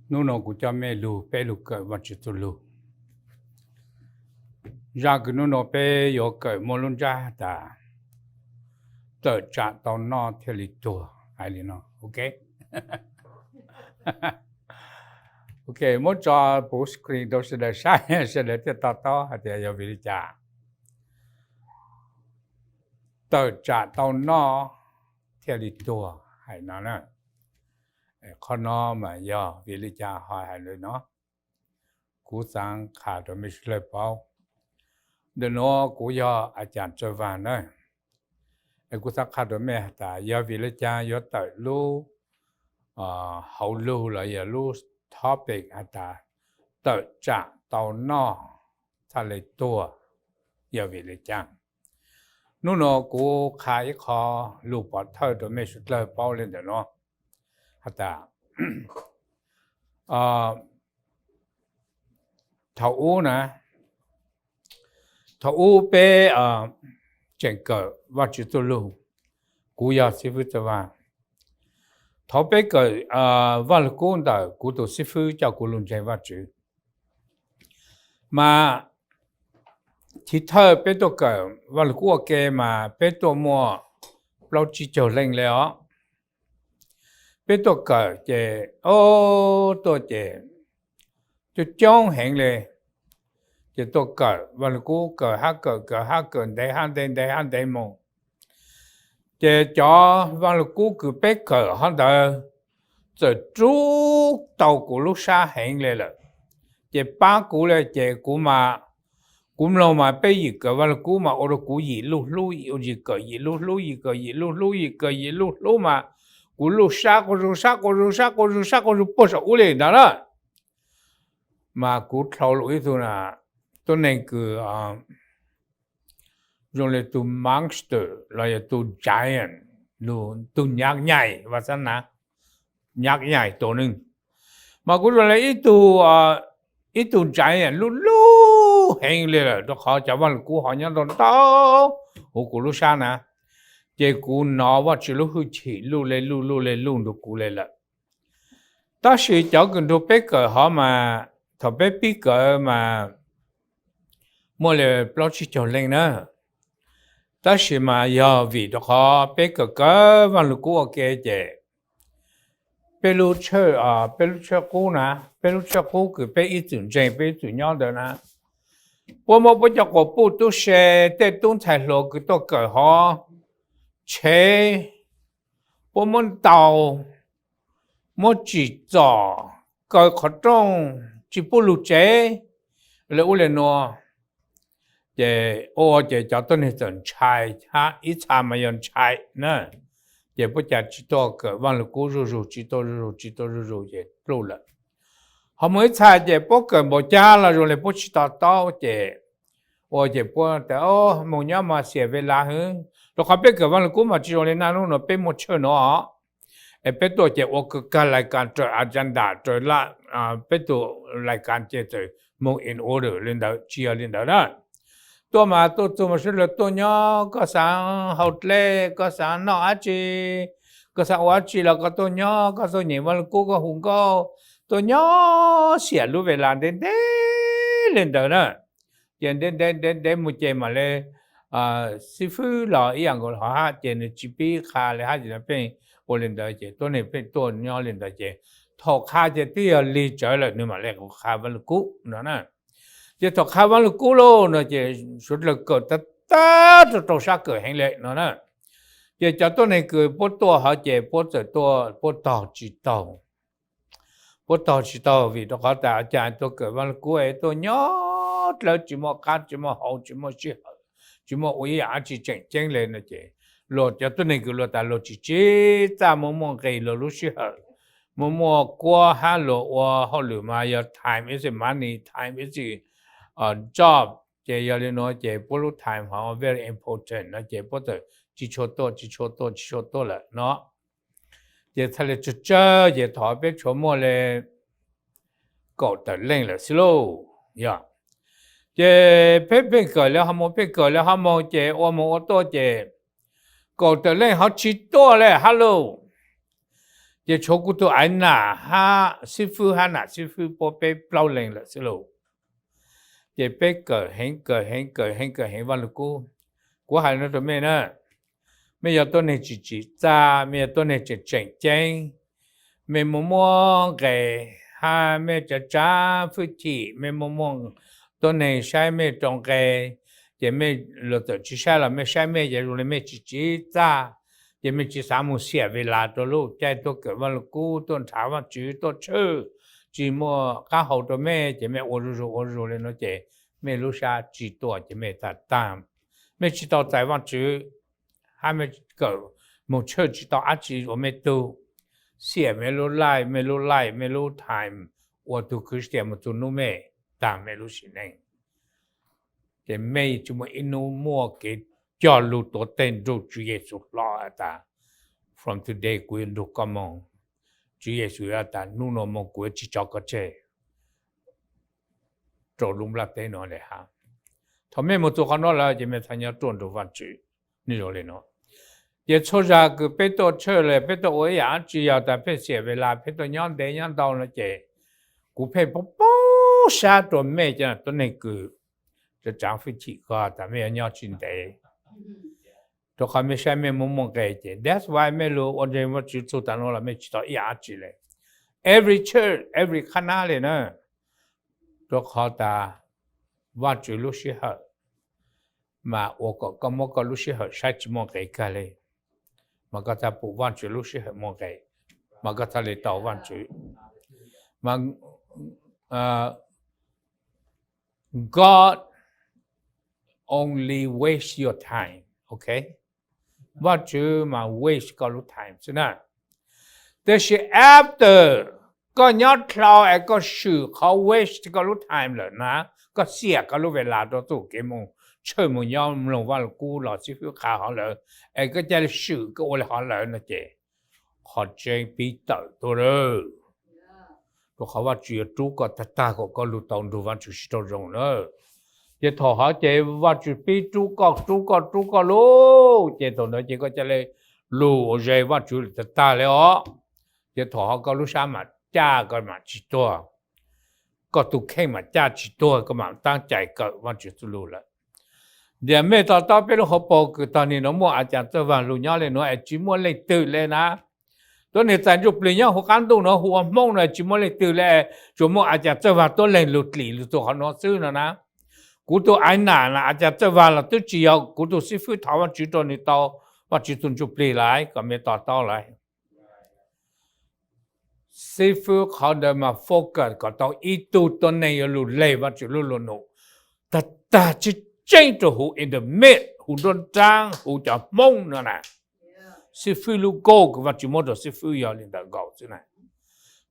Hnub no kuv coj mej lug peb lug kawm Vajtswv txuj lug. Zaj kws hnub no peb yuav kawm muaj lub ntsab has tas, tawm tsam tau noj thiaj li tuag, hais li no, ok? Ok, muab tso puv screen rau sawv daws saib, sawv daws thiaj to taub hais tias yog vim li cas tawm tsam tau noj thiaj li tuag hais no na. Qhov no mas yog vim li cas ho hais li no, kuv xaav qha rau mej sawv dlawg paub. Ntawm nuav kuv yog a cas Tsawg Vag na, es kuv xaav qha rau mej has tas yog vim li cas yuav tawm lub hauv lug los yog lub topic has tas tawm tsam tau noj txhaj le tuag yog vim li cas. Hnub no kuv qha ib qho lug pov thawj rau mej sawv dlawg paub le ntawm no has tas, thaum ub na, thaum ub peb tseem kawm Vajtswv txuj lug, kuv yog xib fwb Tsawg Vag. Thaum peb kawm Vajlugkub ntawm kuv tus xib fwb coj kuv lug ntseeg Vajtswv, mas chiv thawj peb tuaj kawm Vajlugkub ua ke mas peb tuaj muaj plaub tsib caug leej le os. Peb tuaj kawm ces, o, tuaj ces coob coob heev le. Ces tuaj kawm Vajlugkub, kawm hab kawm, kawm hab kawm, ntev hab ntev, ntev hab ntev moog. Ces cov Vajlugkub kws peb kawm hov ntawd txawm rub tau kuv lub sab heev le lawm. Ces pab kuv le ces kuv mas, kuv mloog mas peb yim kawm Vajlugkub mas ua rau kuv yim luj hlub, yim kawm yim luj hlub, yim kawm yim luj hlub, yim kawm yim luj hlub mas kuv luj sab quas zug, sab quas zug, sab quas zug, sab quas zug puag saum ub li ntawd na. Mas kuv dlhau lug ib tug na, tuab neeg kws zoo le tug monster los yog tug giant, tug nyab nyaim, vaj xab na, nyab nyaim tug neeg. Mas kuv zoo le ib tug, ib tug giant lub lub heev li lawm, rau qhov cov Vajluskub ho nyob ntau ntau huv kuv lub sab na. Ces kuv nov Vajtswv lub hwj chim luj le luj, luj le luj nrug kuv le lawm. Tab sis cov kws nrug peb kawm hov mas, thaum peb pib kawm mas muaj li plaub tsib caug leej na. Tab sis mas yog vim rau qhov peb kawm kawm Vajluskub ua ke ces peb lub tshawj, peb lub tshawj qub na, peb lub tshawj qub kws peb ib txwm ntseeg, peb ib txwm nyob ntawd na, puab muab puab cov quas puj tub se, tej tub ntxhais hluas kws tuaj kawm hov, tshev, puab muab ntaus, muab tsim txom, kaw qhov rooj, tsis pub lug tsev, le ub le nuav. Ces ua ces cov tuab neeg txawm ntshai hab ib txha mas yog ntshai na. Ces puab cas tsis tuaj kawm Vajluskub zuj zug, tsis tuaj zuj zug, tsis tuaj zuj zug ces pluj lawm. Ho muaj ib txha ces puab kawm npaum cas los zoo le puab tsis to taub ces ua ces puab tas moog nyob mas xiam ve las hwv, rau qhov peb kawm Vajluskub mas tsis zoo li naj nub no peb muaj tshawj no os. Es peb tuaj ces ua kawg kag lais kas raws agenda, raws peb tug lais kas ces txawm moog in order li ntawd, tsis yog li ntawd na. Tuaj mas tuaj txug mas sawv daws tuaj nyob, koj xaav haus dlej, koj xaav noj dab tsi, koj xaav ua dab tsi los koj tuaj nyob, koj tuaj nyeem Vajluskub, koj hu nkauj, tuaj nyob xiam lub ve las ntev ntev li ntawd na. Ces ntev ntev ntev ntev mus ces mam le xib fwb los ib yam nkaus hov hab ces nws tsis pib qha li hab ces pheej ua li ntawd ces tuab neeg pheej tuaj nyob li ntawd ces thaum qha ces twb yog lig tsawv lawm nws mam le qha Vajluskub no na. Ces thaum qha Vajluskub lauj no ces suav dlawg kawm tag tag rau rau sab kawm heev le no na. Ces cov tuab neeg kws puab tuaj hov ces puab txawm tuaj puab tog tsis taug. Puab tog tsis taug vim rau qhov tas cas tuaj kawm Vajluskub es tuaj nyob dlawb tsis muaj qab tsis muaj hau tsis muaj sij hawm, tsis muaj ua ib yam dab tsi tseem ceeb le no ces luag cov tuab neeg kws luag tas luag tsis tsim txaj muaj muaj nqis luag lub sij hawm, muaj muaj kuab hab luag ua hauj lwm mas yog time is money, time is job. Ces yog li nuav ces puab lub time hov very important no ces puab txawm tsis tshua tuaj, tsis tshua tuaj, tsis tshua tuaj lawm no. Ces txhaj le tsawg tsawg ces thaum peb tshuav muaj le kaum tawm leej lawm xwb lauj. Yog ces peb pheej kawm le ho moog, pheej kawm le ho moog ces ua moog ua tuaj ces kaum tawm leej ho tsis tuaj le hab lauj. Ces tshuav kuv tus aiv nam hab xib fwb hab nam xib fwb puab peb plaub leeg lawm xwb lauj. Ces peb kawm heev kawm heev kawm heev kawm heev Vaj Lug Kub. Kuv hais no rau mej na, mej yog tuab neeg tsis tsim txaj, mej yog tuab neeg tseem tseem ceeb, mej muaj muaj nqes, hab mej tsav tsav fwj chim, mej muaj muaj tuab neeg saib mej rau nqe, ces mej luag txawm tsis saib los mej saib mej ces zoo li mej tsis tsim txaj, ces mej tsis xav mus xiam ves las rau lub caij tuaj kawm Vaj Lug Kub, tuaj nrhav Vaajtswv, tuaj tshwj, tsis muaj qab hau rau mej, ces mej ua zuj zus ua zuj zus li no ces mej lub sab tsis tuaj ces mej tag tag. Mej tsis tau txais Vaajtswv, hab mej kawm moog tshwj tsis tau dab tsi ua mej tug, xiam mej lub life, mej lub life, mej lub time ua tug Christian mus txug nub mej tag mej lub sim neej. Ces mej tsis muaj ib nub muaj kev cog lug tuav teg nrug Tswv Yexus hlo has tas, from today kuv yuav nrug koj moog. Tswv Yexus yuav has tas nub nuav moog kuv yuav tsis tso koj tseg rau lub nplaj teb nuav le hab. Thaum mej moog txug qhov nuav lawm ces mej txhaj nyob ruaj nrug Vaajtswv. Nwg zoo le nuav. Ces txhua zag kws peb tuaj tshwj le peb tuaj ua ib yaam dab tsi yog tas pheej xiam ves las pheej tuaj nyob ntev nyob ntau no ces kuv pheej paub paub sab rua mej cov tuab neeg kws tsav tsav fwj chim ko tas mej yuav nyob tsis ntev, rua qhov mej saib mej muaj muaj nqe ces that's why mej lug ua ntseeg Vaajtswv txug taag nuav los mej tsis tau ib yaam dab tsi le. Every church, every khab nab le na, rua qhov tas Vaajtswv lub sij hawm mas ua kom koj muab koj lub sij hawm saib tsis muaj nqe kag le, mas koj txhaj pum Vaajtswv lub sij hawm muaj nqe, mas koj txhaj le tau Vaajtswv. Mas God only waste your time, ok? Vaajtswv mas waste koj lub time xwb na. Tab sis after koj nyob dlhau es koj swm qhov waste koj lub time lawm na, koj xiam koj lub ves las rua txuj kev moog tshwj moog nyob mloog Vaaj Lug Kub los xib fwb qha hov lawm, es koj ca le swm koj ua le hov lawm no ces qhov tseeb pib tawm tuaj lawm. Rua qhov Vaajtswv yuav rub koj tag tag kom koj lug tau nrug Vaajtswv sib raug zoo na. Ces thaum hov ces Vaajtswv pib rub koj rub koj rub koj lug, ces thaum ntawd ces koj ca le lug ua zes Vaajtswv tag tag le os. Ces thaum hov koj lub sab mam caj koj mam tsis tuag, koj tug kheej mam caj tsis tuag koj mam taab cai kawm Vaajtswv txuj lug lawm. Ntawm mej to taub peb lub hauv paus kws tog nim no muaj a cas txawj vag lug nyob le nuav es tsis muaj leej twg le na. Tuab neeg txais ntsuj plig nyob huv qab ntuj nuav hu ua Hmoob no tsis muaj leej twg le, tsuas muaj a cas txawj vag tuab leeg lug dlim lug txug qhov nuav xwb no na. Kuv tug aiv nam na a cas txawj vag los twb tsis yog, kuv tug xib fwb thov Vaajtswv rua nwg tau Vaajtswv tug ntsuj plig lawm kom mej to taub lawm. Xib fwb qhov ntawd mas focus kom tau ib tug tuab neeg yuav lug le Vaajtswv lub lug num tag tag tseeb tseeb rua huv in the mid, huv nruab nraab, huv cov Hmoob no na. Xib fwb lub goal kws Vaajtswv muab rua xib fwb yog le ntawm nkaus xwb na.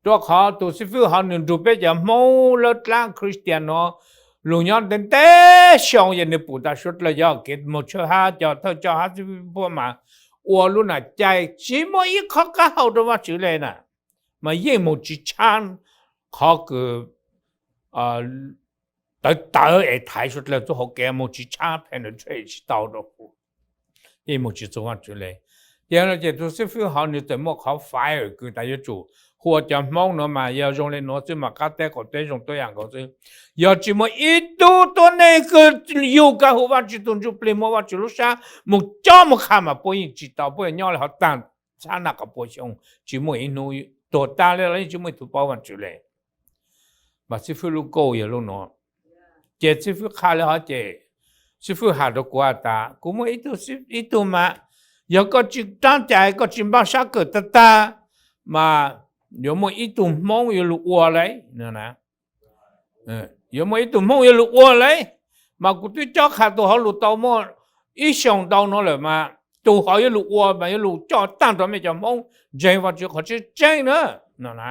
Rua qhov tug xib fwb hov nwg nrug peb cov Hmoob lawv dlaab Christian nuav lug nyob ntev ntev xyoo, yog nwg pum tas suav dlawg yog kev moog tshwj hab cov thawj coj hab xib fwb puab mas ua lub nam cai tsis muaj ib qhov qab hau rua Vaajtswv le na, mas yeej moog tsis tshaab qhov kws tawv tawv es thaiv suav dlawg txuj hauv kev, moog tsis tshaab penetrate tsis tau rua huv, yeej moog tsis txug Vaajtswv le. Ces no ces tug xib fwb hov nwg txawm muaj qhov fire kws tas yuav tsum hu ua cov Hmoob nuav mas yog zoo le nuav xwb mas qab teb qaum teb zoo tuab yaam nkaus xwb. Yog tsis muaj ib tug tuab neeg kws yug kag huv Vaajtswv tug ntsuj plig muaj Vaajtswv lub sab moog cob moog qha mas puab yeej tsis tau, puab yuav nyob le hov taag txhab naj qhov pua xyoo tsis muaj ib hnub, tuag taag le los yeej tsis muaj ib tug paub Vaajtswv le. Mas xib fwb lub goal yog lub nuav. Ces xib fwb qha le hov ces xib fwb has rua kuv has tas kuv muaj ib tug mas, yog koj tsis taab cai koj tsis npaj sab kawm tag tag mas yuav muaj ib tug Hmoob yuav lug ua le, yuav muaj ib tug Hmoob yuav lug ua le. Mas kuv twb cob qha tug hov lug tau muaj ib xyoos ntau nuav lawm mas tug hov yuav lug ua mas yuav lug coj taag rua mej cov Hmoob ntseeg Vaajtswv qhov tseeb tseeb na, no na.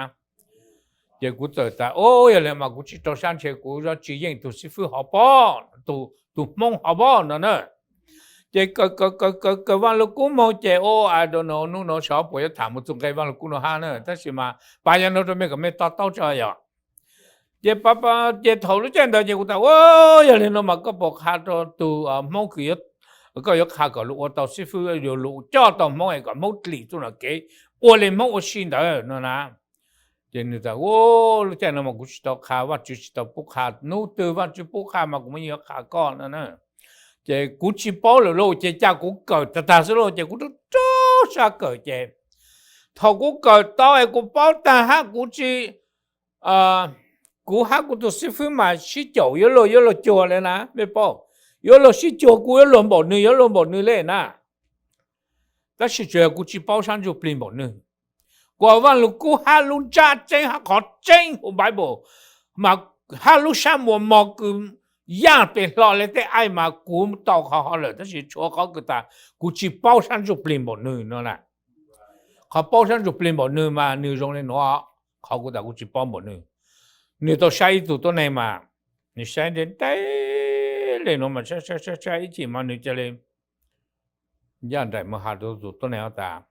Ces kuv txawm tas, o, yog le mas kuv tsis rau sab ntshe kuv yuav tsis yeej tug xib fwb hov pob, tug Hmoob hov pob no na. Ces kawm kawm kawm kawm Vaaj Lug Kub moog ces, o, I don't know, nub no xyov puas yuav tham mus txug nqe Vaaj Lug Kub no hab na, tab sis mas pav yog no rua mej kom mej to taub tso yog. Ces, ces thaum lub caij ntawd ces kuv tas, o, yog le no mas koj puas qha rua tug Hmoob kws koj yuav qha kom lug ua tau xib fwb, yuav lug coj tau Hmoob es kom Hmoob dlim txuj nuav kev ua li Hmoob ua si ntawd no na. Ces nws tas, Lub caij no mas kuv tsis tau qha, Vajtswv tsis tau pub qha, hnub twg Vajtswv pub qha mas kuv mam li yuav qha koj no na. Ces kuv tsis paub lawm lauj, ces cas kuv kawm tag tag xwb lauj, ces kuv rau rau sab kawm ces thaum kuv kawm tau es kuv paub tag hab kuv tsis, kuv hab kuv tus xib fwb mas sib caum yuav luag yuav luag cuag li na, mej paub, yuav luag sib cuag, kuv yuav luag npaum nws, yuav luag npaum nws li na. Tab sis tsuas yog kuv tsis paub sab ntsuj plig npaum nws. Kuv Vaaj Lug Kub hab lub ntsab tseeb hab qhov tseeb huv Bible mas hab lub sab muas mog kws yaaj pes hlo le tej aim mas kuv tau qhov hov lawm, tab sis tshuav qhov kws tas kuv tsis paub sab ntsuj plig npaum nws no na. Qhov paub sab ntsuj plig npaum nws mas nws zoo li nuav, qhov kuv tas kuv tsis paub npaum nws. Nws tau saib ib tug tuab neeg mas nws saib ntev ntev li nuav mas saib saib saib ib chim mas nws ca le ncaj nraim mus has rau tus tuab neeg tas,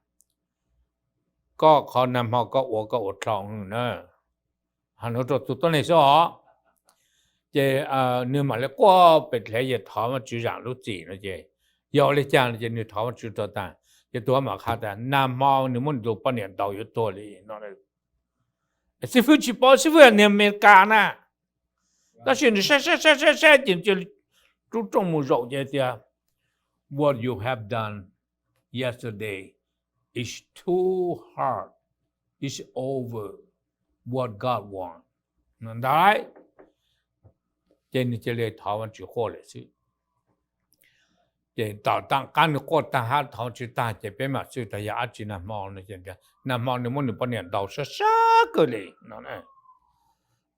Koj qhov nag hmo koj ua koj ua dlhau na. Has nuav rau tus tuab neeg xwb os. Ces nws mam li quaj pes dlhev, Yog thov Vaajtswv zaam lub txim no ces, yog ua li cas no ces nws thov Vaajtswv rau tas, ces tus mam qha tas nag hmo nws muab nws tus poj niam ntaus yuav tuag li no. Xib fwb tsis paub, xib fwb yog niag Amelikas na, tab sis nws saib saib saib saib ces rub rooj mus zaum ces tias, What you have done yesterday is too hard, is over what God want ntag. Ces nws cia li thov Vaajtswv quaj lawm xwb. Ces tom qab nws quaj tag hab thov Vaajtswv tag ces peb mam xwb tas yog dab tsi nag hmo no, nag hmo nws muab nws poj niam ntaus sab sab kawg li no.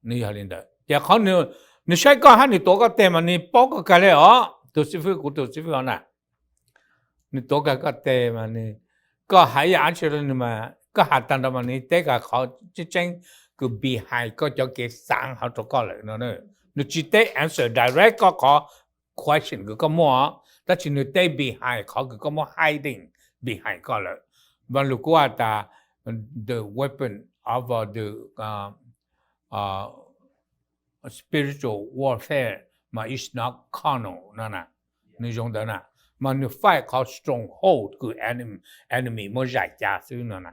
Nws yog li ntawd ces qhov nws saib koj hab nws tuav koj teg mas nws paub koj kag li os. Tus xib fwb, kuv tus xib fwb os na, nws tuav kag koj teg mas nws, koj has ib yam dab tsi rau nws mas koj has tag nrho mas nws teb kag qhov tseeb tseeb kws behind koj cov kev xaav hov rau koj lawm no. Nws tsis teb answer direct koj qhov question kws koj muaj, tab sis nws teb behind qhov kws koj muab hiding behind koj lawm. Vaaj Lug Kub has tas, The weapon of the spiritual warfare mas is not carnal no na. Nws zoo ntawd na, mas nws fight qhov stronghold kws enemy muab zais ca xwb no na.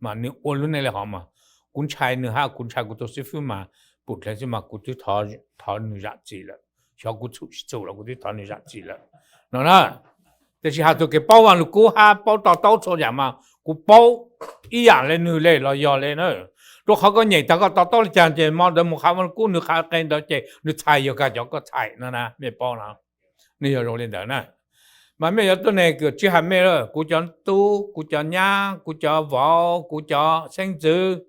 Mas nws ua lub neej li hov mas kuv ntshai nws hab kuv ntshai kuv tus xib fwb mas pum dlheev xwb mas kuv twb thov nws zaam txim lawm. Xyov kuv txhum tsis txhum los kuv twb thov nws zaam txim lawm no na. Tiam sis has txug kev paub Vaaj Lug Kub hab paub to taub txhua yaam mas kuv paub ib yaam le nws le los yog le na. Rua qhov koj nyeem tag koj to taub le caag ces mo ntawd mus qha Vaaj Lug Kub nws qha qe ntawd ces nws txhais yog kag cov koj txhais no na, mej paub no. Nws yog zoo li ntawd na. Mas mej cov tuab neeg kws tsis has mej lawm, kuv cov tub, kuv cov nyab, kuv cov vauv, kuv cov xeeb ntxwv,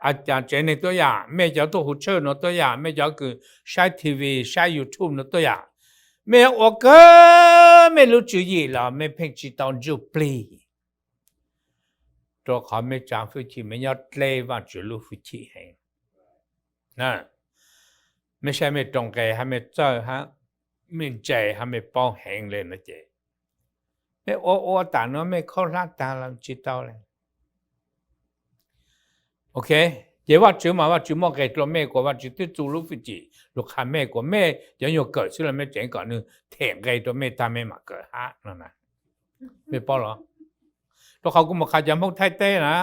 a cas tsev neeg tuab yam, mej cov tuaj hu church no tuab yam, mej cov kws saib TV, saib YouTube no tuab yam, mej yuav ua kawg mej lub tswv yim los mej pheej tsis tau ntsuj plig, rua qhov mej tsav hwj chim, mej nyob dleb Vaajtswv lub hwj chim heev. Mej saib mej rau nqe hab mej txawj hab mej ntse hab mej paub heev le no ces mej ua ua tam nuav mej khaub hlab tag los tsis tau le. Ok, ces Vaajtswv mas Vaajtswv muaj nqe rua mej kuas Vaajtswv twb txu lub hwj chim lug qha mej kuas mej cov nyuag kawm xwb los mej tseem kom nws them nqe rua mej tag mej mam kawm hab no na. Mej paub los? Rua qhov kuv mus qha cov Hmoob Thaib teb na,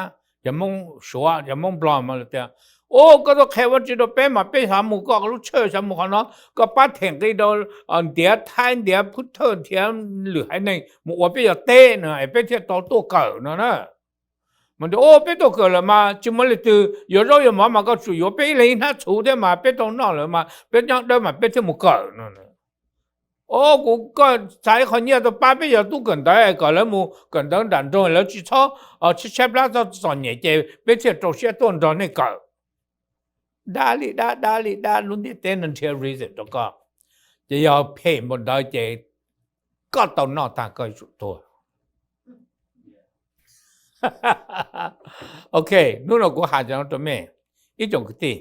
cov Hmoob Suav, cov Hmoob Nplog mas lawv tias, Ub, koj tuaj qhia Vaajtswv rua peb mas peb xav mus koj lub church, xav mus qhov no, koj pab them nqi rau ntiav Thaib, ntiav Phub Thawj, ntiav lwm haiv neeg mus ua peb cov teb no es peb thiaj tau tuaj kawm no na. Mas ntias, Ub, peb tuaj kawm lawm mas tsis muaj leej twg yuav zaub yuav mov mas koj tsum yuav peb ib leeg ib hnab txhuv thiab mas peb tau noj lawm mas peb nyob dawb mas peb thiaj mus kawm no. Ub, kuv, koj txhais ib qho nyiaj tuaj pab peb cov tub kawm ntawv es kom lawv mus kawm ntawv nram nroog, lawv tsis txhob tshaib tshaib plab txom nyem ces peb thiaj rau siab tuaj nrog nej kawm. Dab li dab, dab li dab, lub ntiaj teb no nrhiav reason rau koj. Ces yog phem npaum ntawd ces koj tau noj tag koj yuav tsum tuag. Ok, hnub no kuv has cov no rau mej, ib tsoom kwv tij.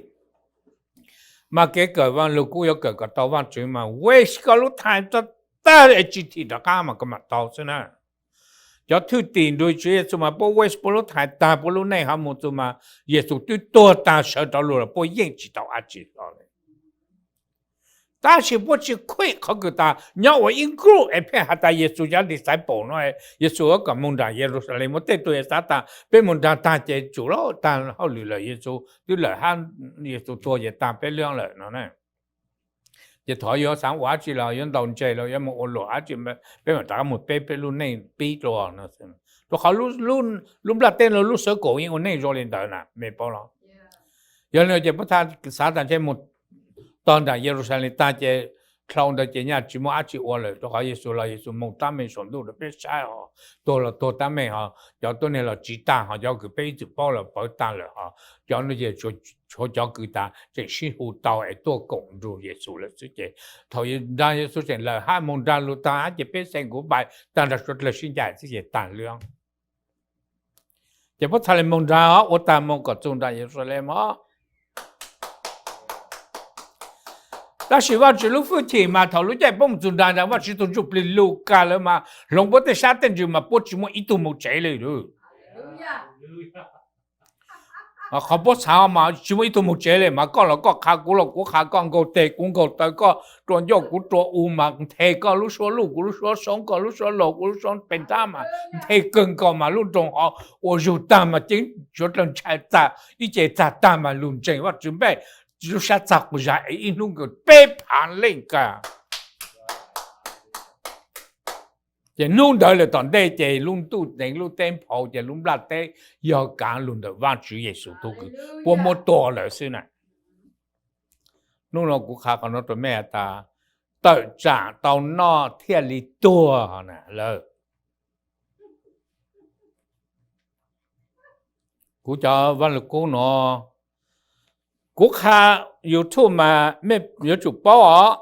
Mas kev kawm Vaaj Lug Kub yuav kawm kom tau Vaajtswv mas waste koj lub time tag tag es tsis thim rov qab mas koj mam tau xwb na. Cov thwj tim nrug Tswv Yexus mas puab waste puab lub time tag, puab lub neej hov mus txug mas Yexus twb tuag tag sawv rov lug los puab yeej tsis tau dab tsi hlo li. tab sis puab tsi khuij qhov kws tas nyob ua ib group es pheej has tas Yexus cov disciple no, Yexus yuav kom moog nraag Yeluxalees, muaj tej tug xav tas peb moog nraag taag ces tsum lawm, taag hauj lwm lawm, Yexus twb lawm hab, Yexus tuag ces taag peb lub lawm no. Ces thaum yuav xaav ua dab tsi los yuav ntaus ntses los yuav moog ua luam dab tsi, peb maam rov qaab moog peb peb lub neej pib dlua no. Rua qhov lub nplaj teb no lub xwb kaum yeej ua neej zoo li ntawd na, mej paub los? Yog li no ces puab xav tas ntshe moog tog nraag Yeluxalees taag ces dlhau ntawd ces nyaj tsi muaj dab tsi ua lawm, rua qhov Yexus los Yexus moog tab meeg saum ntuj rua peb saib hos, tuag los tuag tab meeg hos, cov tuab neeg los tsiv taag hos, cov kws peb ib txwm paub los pawv taag lawm hos, cov nuav ces tshuav cov kws tas tseem sib hu tau es tuaj koom nrug Yexus lawm xwb. Ces thaum nraag Yexus tseem lawm hab moog nraag lug taag hab ces peb xeem kuv pais taag nraag suav dlawg sib ncaim xwb ces taag lub. Ces puab txhad le moog nraag os, ua taag moog kom txug nraag Yeluxalees os. Tab sis Vaajtswv lub hwj chim mas thaum lub caij puab moog txug nraag, Vaajtswv tug Ntsuj Plig lug kag lawm mas hloov puab tej sab tej ntsws mas puab tsi muaj ib tug moog tsev le. Qhov puab xaav mas tsi muaj ib tug moog tsev le mas koj los koj qha, kuv los kuv qha, koj nkaug teg kuv nkaug taw, koj rua ncauj kuv rua u mas nthe koj lub suab luj kuv lub suab soob, koj lub suab laug kuv lub suab pes nrab mas nthe kawg nkaus mas lub nroog hov ua zug taag mas ceeb suav dlawg ntshai txag ib ce txag taag mas lug ntseeg Vaajtswv npej lub sab txag quas zag es ib hnub nkaus peb phaav leej kag. Ces hnub ntawd lawm tom ntej ces lub ntuj teev lub teb nphau ces lub nplaj teb yog kaav lug ntawm Vaajtswv Yexus tug kws puab muab tua lawm xwb na. Hnub no kuv qha qhov no rua mej has tas tawm tsaam tau noj thiaj li tuag na lawm. Kuv cov vaj lug kub no, kuv qha YouTube mas mej yuav tsum paub os,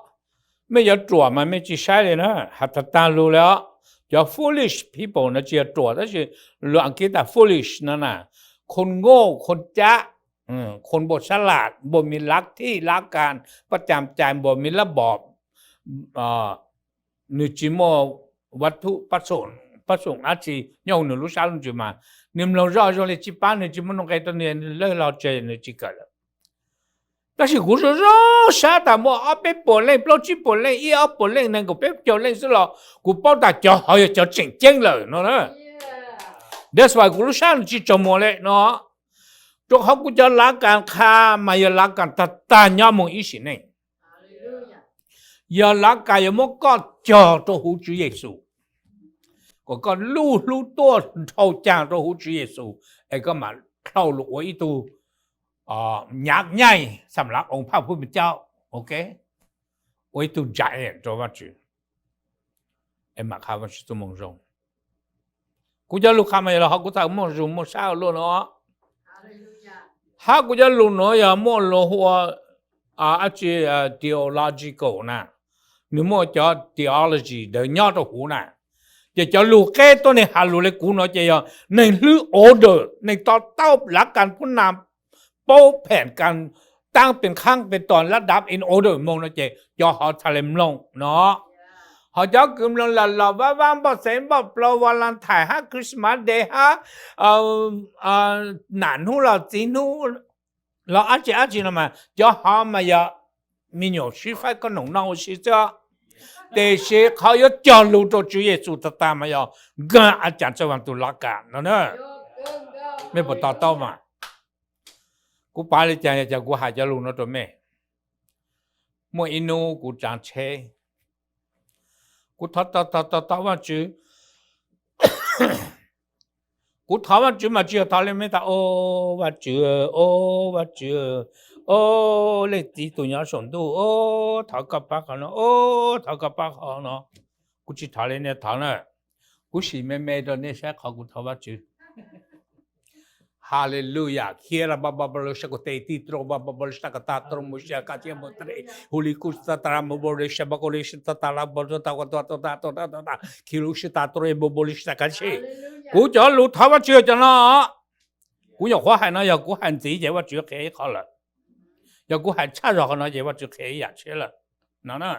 mej yuav ruam mas mej tsi saib le na, has tag tag lug le os. Cov foolish people no tsi yog ruam tab sis lug Askiv tas foolish no na, khon nkauj khon cab, khon npau sab lam npau mi lab thij lab kas, paj cam cais npau mi lab npom, nwg tsi muaj vaj thuj paj xoom dab tsi nyob huv nwg lub sab lub ntsws mas nwg mloog zoj zoo le tsi paab, nwg tsi muaj nuj nqe rua nwg, nwg lawg log tseg nwg tsi kawm lawm. Tab sis kuv zoo zoo sab tas muaj ob peb puas leej, plaub tsib puas leej, ib ob puas leej, neeg nkaum peb caug leej xwb los kuv paub tas cov hov yog cov tseem ceeb lawm no na. That's why kuv lub sab nwg tsi tsaug muag le no, rua qhov kuv cov lav kas qha mas yog lav kas tag tag nyob moog ib sim neej. Yog lav kas yuav muab koj cog rua huv Tswv Yexus, kom koj lub hlub tuaj dhau caag rua huv Tswv Yexus, es koj mam dlhau lug ua ib tug nyav nyaij xam lav oo phaj phuj me caub, ok, ua ib tug ntsa rua Vaajtswv, es mam qha Vaajtswv txuj moo zoo. Kuv cov lug qha mas yog los ho kuv txhaj muaj zug muaj sab ua luaj no. Hab kuv cov lug nuav yog muaj lug hu ua dab tsi, theological na, nwg muaj cov theology ntawd nyob rau huv na. Ces cov lug qeb tuab neeg has lug le kuv no ces yog neeg hlwb order, neeg to taub lav kas puab nag paub pheem kas taab pes khaab pes tos lab dav in order moog no ces cov hov txhad le mloog no. Ho cov kws mloog los los vaj vaaj npoj xeev npoj plua Valentine hab Christmas Day hab nam hnub los txiv hnub los dab tsi dab tsi no mas cov hov mas yog me nyuam sib faib khaub noom noj ua si xwb. Tiam sis qhov yuav cog lug rau Tswv Yexus tag tag mas yog nkag a cas txawj vaaj tug lav kas no na. Mej puas to taub mas? Kuv pav le caag yog caag kuv has cov lug no rau mej. Muaj ib hnub kuv tsaav tsheb, kuv thov thov thov thov Vaajtswv, kuv thov Vaajtswv mas tsi yog thov le mej tas, O Vaajtswv, O Vaajtswv, O leej txiv tug nyob saum ntuj, O thov koj pab qhov no, O thov koj pab qhov no. Kuv tsi thov le nej thov na. Kuv sim me me rau nej saib qhov kuv thov Vaajtswv. Hallelujah. Khiav la ba ba ba lug sab kuv tes tij rau ba ba ba lug sab ka ta rau mus sia ka cia mus tre hu li kuj ta ta la mus bo li sab ba ko li sab ta ta la bo ta ta ta ta ta ta ta ta khi lug sab ta rau bo bo li sab ka si. Kuv cov lug thov Vaajtswv cov no, kuv nyuam qhuav hais no yog kuv hais ntxiv ces Vaajtswv qhia ib qho lawm. Yog kuv hais tshaj zog qhov no ces Vaajtswv qhia ib yaam tshiab lawm no na.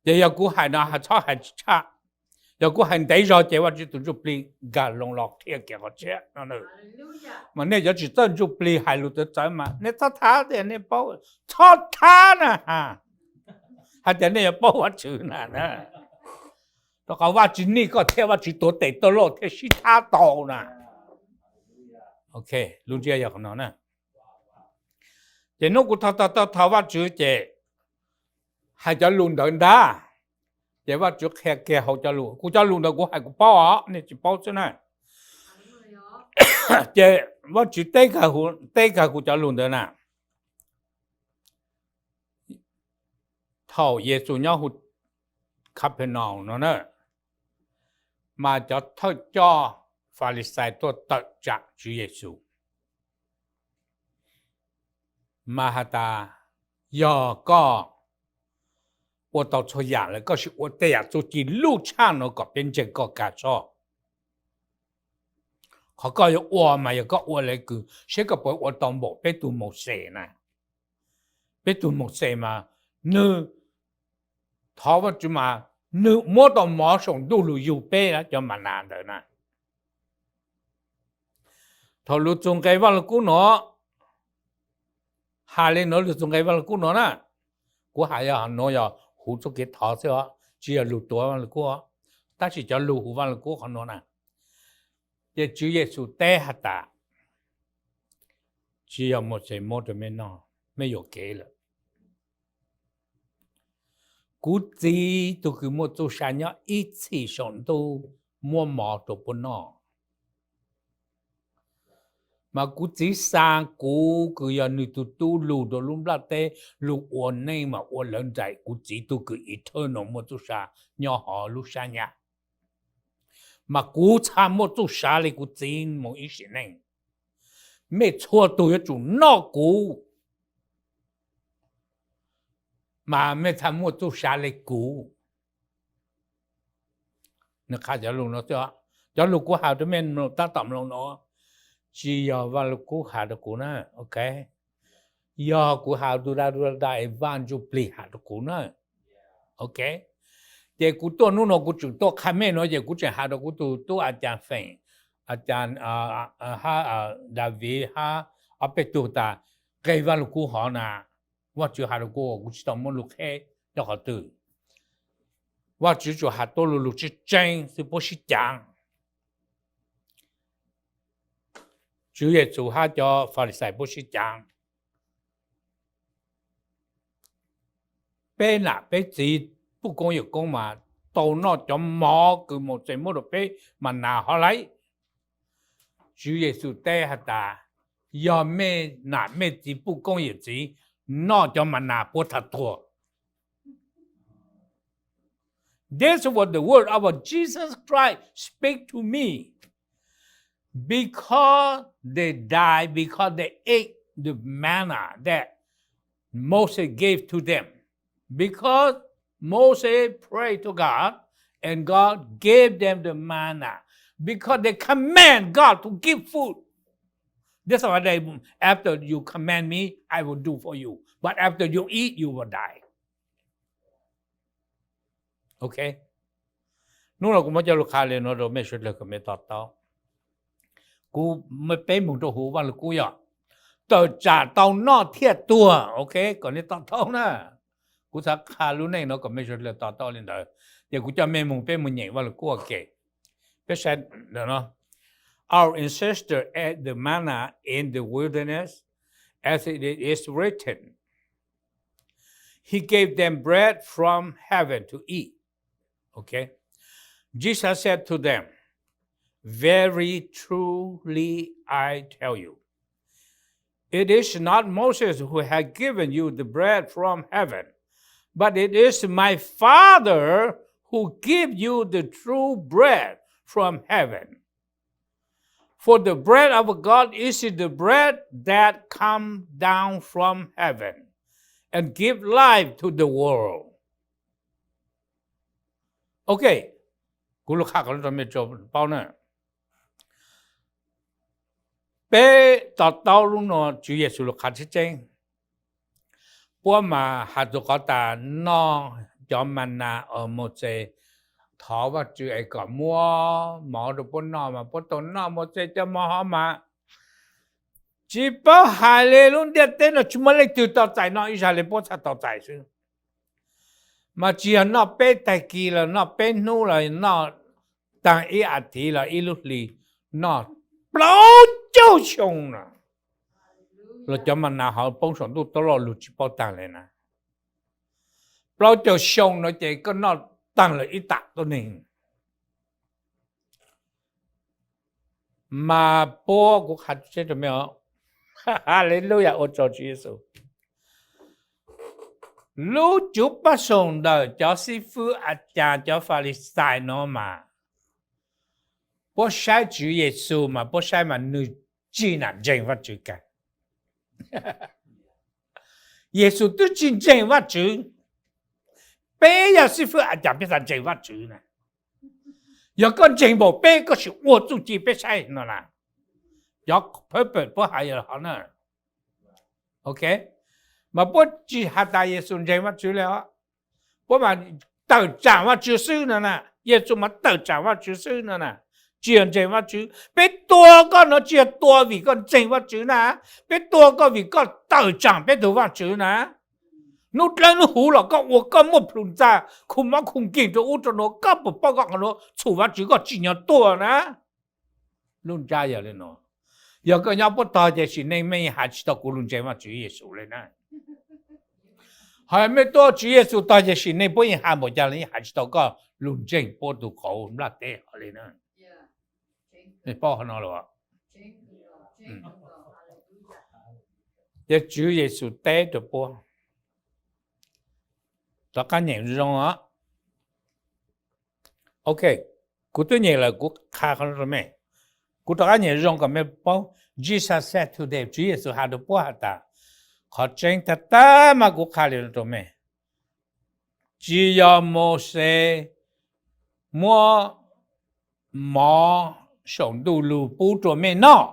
Ces yog kuv hais no txhob hais tshaj. Yog kuv hais ntev zog ces Vajtswv tus Ntsuj Plig nkag loo los qhia kiag qhov tshiab no. Mas nej cov tsis txawj Ntsuj Plig hais lus txawv txawv mas nej txhob thab tias nej paub, txhob thab na, hais tias nej yuav paub Vajtswv na. Rau qhov Vajtswv nij koj thiab Vajtswv tuav tes tuav loj thiaj sib thab tau na. Lub ntsiab yog qhov no na. Ces hnub kuv tho tho tho Vajtswv ces hais cov lus ntawd ntag, ces Vajtswv qhia kiag hauv cov lus. Kuv cov lus ntawd kuv hais kuv paub os, nej tsis paub xwb na. Ces Vajtswv teb kag kuv cov lus ntawd na. Thaum Yexus nyob hauv Kapenaus no na, mas cov thawj coj Falixais tuaj tawm tsam Tswv Yexus, mas has tas, yog koj ua tau txhua yam lawm, koj sim ua tej yam txuj ci luj tshaj no kom peb ntseeg koj kag soj. Qhov koj yuav ua mas yog koj ua le kws seb koj puas ua tau npaum peb tug Mauxes na. Peb tug Mauxes mas nwg thov Vajtswv mas nwg muab tau mov saum ntuj lug yug peb cov ma nas ntawd na. Thaum lug txug nqe Vaj Lug Kub no, has le nuav lug txug nqe Vaj Lug Kub no na, kuv has yog nuav yog huv txuj kev thov xwb os, tsis yog lug tuav Vaj Lug Kub os, tab sis cov lug huv Vaj Lug Kub qhov nuav na, ces Tswv Yexus teb has tas, tsis yog Mauxes muab rau mej noj, mej yuam kev lawm. Kuv Txiv tug kws muaj txuj sa nyob ib txhis saum ntuj muab mov rau puab noj. Mas kuv Txiv xa kuv kws yog nwg tug Tub lug rau lub nplaj teb lug ua neej mas ua lawv nraim kuv Txiv tug kws eternal muaj txuj sa nyob hov lub sab nyab. Mas kuv txha muaj txuj sa le kuv Txiv moog ib sim neej. Mej txhua tug yuav tsum noj kuv, mas mej txha muaj txuj sa le kuv. Nwg qha cov lug no xwb, cov lug kuv has rau mej tab tom mloog no, tsis yog Vaj Lug Kub has rau kuv na, ok. Yog kuv has du da du da es Vaj Ntsuj Plig has rau kuv na, ok. Ces kuv tuaj hnub no kuv tseem tuaj qha mej no ces kuv tseem has rau kuv tug tub a caa Feem, a caa, hab Daviv hab ob peb tug tas, nqe Vaj Lug Kub hov na, Vajtswv has rau kuv, kuv tsis tau muab lug qheb nyob qhov twg. Vajtswv tsuas has tuab lu lug tseeb tseeb xwb puab sib caav. Tswv Yexus hab cov Falixais puab sib caav. Peb nam peb txiv puj koob yawm koob mas tau noj cov mov kws Mauxes muab rau peb ma nas hov lauj. Tswv Yexus teb has tas, yog mej nam mej txiv puj koob yawm txiv noj cov ma nas puab txha tuag. This was the word of Jesus Christ speak to me. Because they died, because they ate the manna that Moses gave to them. Because Moses prayed to God, and God gave them the manna. Because they command God to give food. That's why they, after you command me, I will do for you. But after you eat, you will die. Ok. Hnub no kuv muab cov lus qha le nuav rau mej suav dlawg kom mej to taub. Kuv, peb moog rau huv Vaj Lug Kub yog tawm tsam tau noj thiaj tuag, ok, kom nej to taub na. Kuv xav qha lub neej no kom mej suav dlawg to taub le ntawd, ces kuv coj mej moog, peb moog nyeem Vaj Lug Kub ua ke. Peb saib, Our ancestors ate the manna in the wilderness, as it is written, He gave them bread from heaven to eat. Okay? Jesus said to them, Very truly I tell you, it is not Moses who has given you the bread from heaven, but it is my Father who gives you the true bread from heaven. For the bread of God is the bread that comes down from heaven and give life to the world. Ok, kuv lug qha qhov no rau mej paub na. Peb to taub lub no Tswv Yexus lug qha tseeb tseeb. Puab mas has txug qhov tas noj cov ma nas uas Mauxes thov Vajtswv es kom muab mov rau puab noj mas puab tau noj Mauxes cov mov hov mas. Tsis paub hais li, lub ntiaj teb no tsis muaj leej twg tau txais, noj ib zag li puab txhaj tau txais xwb. Mas tsis yog noj peb tag kis los noj peb hnub los noj taag ib as thiv los ib lub hli, noj plaub caug xyoo no los cov ma nas hov poob saum ntuj tau loj lug tsis paub taag li na. Plaub caug xyoo no ces koj noj taag lawm ib tam tuab neeg. Mas puab, kuv qha teb rau mej, Haleluya, ua tsaug Tswv Yexus. Lub cuv pab soom ntawm cov xib fwb a cas cov Falixais no mas puab saib Tswv Yexus mas puab saib mas nwg tsi nam ntseeg Vajtswv kag. Yexus twb tsi ntseeg Vajtswv. Peb yog xib fwb a cas peb xav ntseeg Vajtswv na? Yog koj ntseeg npaum peb koj sim ua txuj ci peb saib no na. Cov purpose puab hais yog hov na. Ok, mas puab tsis has tas Yexus ntseeg Vajtswv li os. Puab mas tawm tsaam Vajtswv xwb no na. Yexus mas tawm tsaam Vajtswv xwb no na. Tsis yog ntseeg Vajtswv. Peb tua koj no tsis yog tua vim koj ntseeg Vajtswv na. Peb tua koj vim koj tawm tsaam peb tug Vajtswv na. Nub dlawb nub huv los koj ua koj muaj plhus ntxa khu mob khu nkeeg rau ub rau nuav, koj puas paub koj qhov nuav txhum Vajtswv koj tsim nyog tuag na? Lub ntsab yog li no. Yog koj nyob puab tog ces sim neej mej yeej has tsis tau kuv lug ntseeg Vajtswv Yexus li na. Ho mej tuaj Tswv Yexus tog ces sim neej puab yeej has npaum cas los yeej has tsis tau koj lug ntseeg puab tug qauv nplaj teb hov li na. Mej paub qhov no los? Ces Tswv Yexus teb rau puab, rov qab nyeem zoo os. Ok, kuv twb nyeem lawm, kuv qha qhov no rau mej. Kuv rov qab nyeem zoo kom mej paub. Jesus said to them, Tswv Yexus has rau puab has tas, qhov tseeb tag tag mas kuv qha li no rau mej, tsis yog Mauxes muab mov saum ntuj lug pub rua mej noj,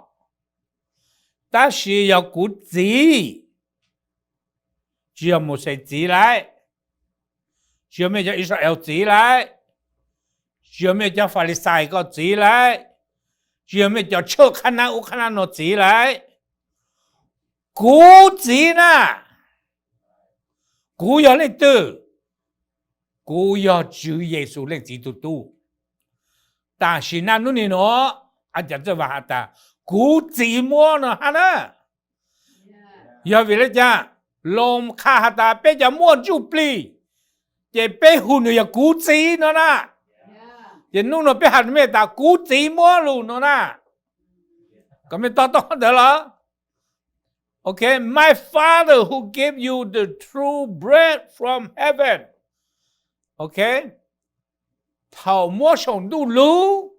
tab sis yog kuv txiv. Tsis yog Mauxes txiv lawm, tsis yog mej cov Israel txiv lawm, tsis yog mej cov Falixais koj txiv lawm, tsis yog mej cov tshawj qhab nab ub qhab nab no txiv lawm. Kuv txiv na. Kuv yog leej twg? Kuv yog Tswv Yexus Leej Txiv tug tub. Tam sim naj nub nim nuav, a cas txawj has tas kuv txiv muab no hab na? Yog vim le caag? Loos qha has tas peb cov muaj ntsuj plig, ces peb hu nws yog kuv txiv no na. Ces nub nuav peb has mej tas kuv txiv muab lug no na. Kom mej to taub ntawd los? Ok, my Father who gave you the true bread from heaven. Ok, thaum muab saum ntuj lug,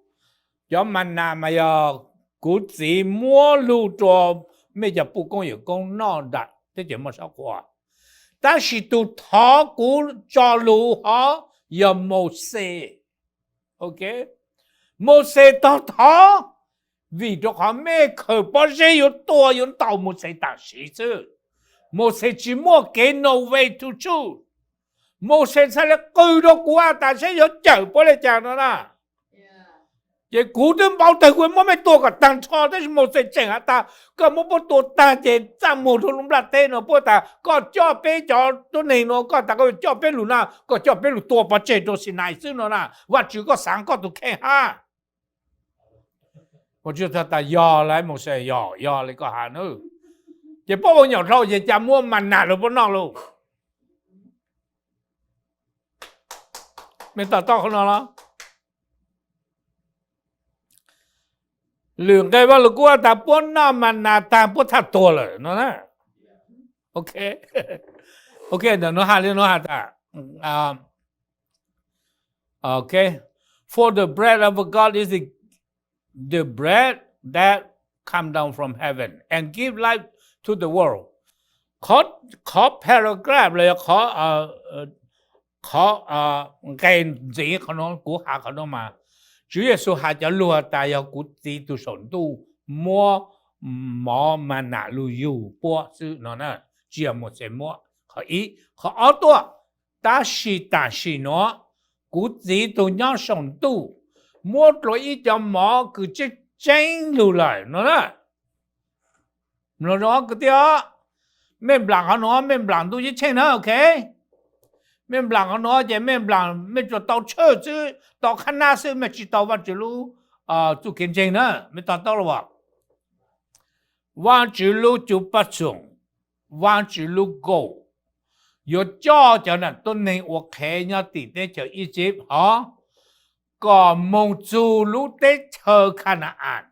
cov ma nas mas yog kuv txiv muab lug rua mej cov puj koob yawm koob noj nram teb chaws Moj Sab Qhua. Tab sis tug thov kuv tso lug hov yog Mauxes. Ok, Mauxes tog thov, vim rua qhov mej khaws pob zeb yuav tua yuav ntaus Mauxes tam sim xwb. Mauxes tsis muaj kev no way to choose. Mauxes txhaj le qw rua kuv has tas seb yuav cawm puab le caag no na. Ces kuv twb npau tawg kuv muab mej tua kom taag nrho, tab sis Mauxes tseem has tas koj muab puab tua taag ces txaj muag rua lub nplaj teb no, puab tas koj coj peb cov tuab neeg no, koj tas koj coj peb lug na, koj coj peb lug tua pov tseg rua Sinai xwb no na, Vajtswv koj xaav koj tug kheej hab. Vajtswv txhaj tas yog lawm Mauxes, yog, yog le koj has na. Ces puab ua nyuam dlhau ces ca muab ma nas lug puab noj lug. Mej to taub qhov no los? Lwm nqe Vaj Lug Kub has tas puab noj ma nas taag puab txhaj tuag lawm no na. Ok, ok, ntawm nuav has li nuav has tas, ok, for the bread of God is the bread that come down from heaven and give life to the world. Qhov, qhov paragraph los yog qhov, qhov nqe ntxiv qhov nuav kuv has qhov nuav mas, Tswv Yexus has cov lug has tas yog kuv txiv tug saum ntuj muab mov ma nas lug yug puab xwb no na, tsis yog Mauxes muab. Qhov ib, qhov ob tuaj, tab sis tam sim nuav Kuv Txiv tus nyob saum ntuj muab dlua ib co mov kws tseeb tseeb lug lawm no na. Mloog zoo kwv tij os, mej nplaam qhov nuav mej nplaam ntuj ceeb tsheej na, ok. Mej nplaam qhov nuav ces mej nplaam mej tsuas tau tshwj xwb, tau qhab nab xwb, mej tsi tau Vaajtswv lub txuj kev ntseeg na, mej to taub los as? Vaajtswv lub cuv paj xoom, Vaajtswv lub goal yuav coj cov nam tuab neeg ua qhev nyob tim teb chaws Egypt hov, kom moog txug lub teb chaws Ka na-an.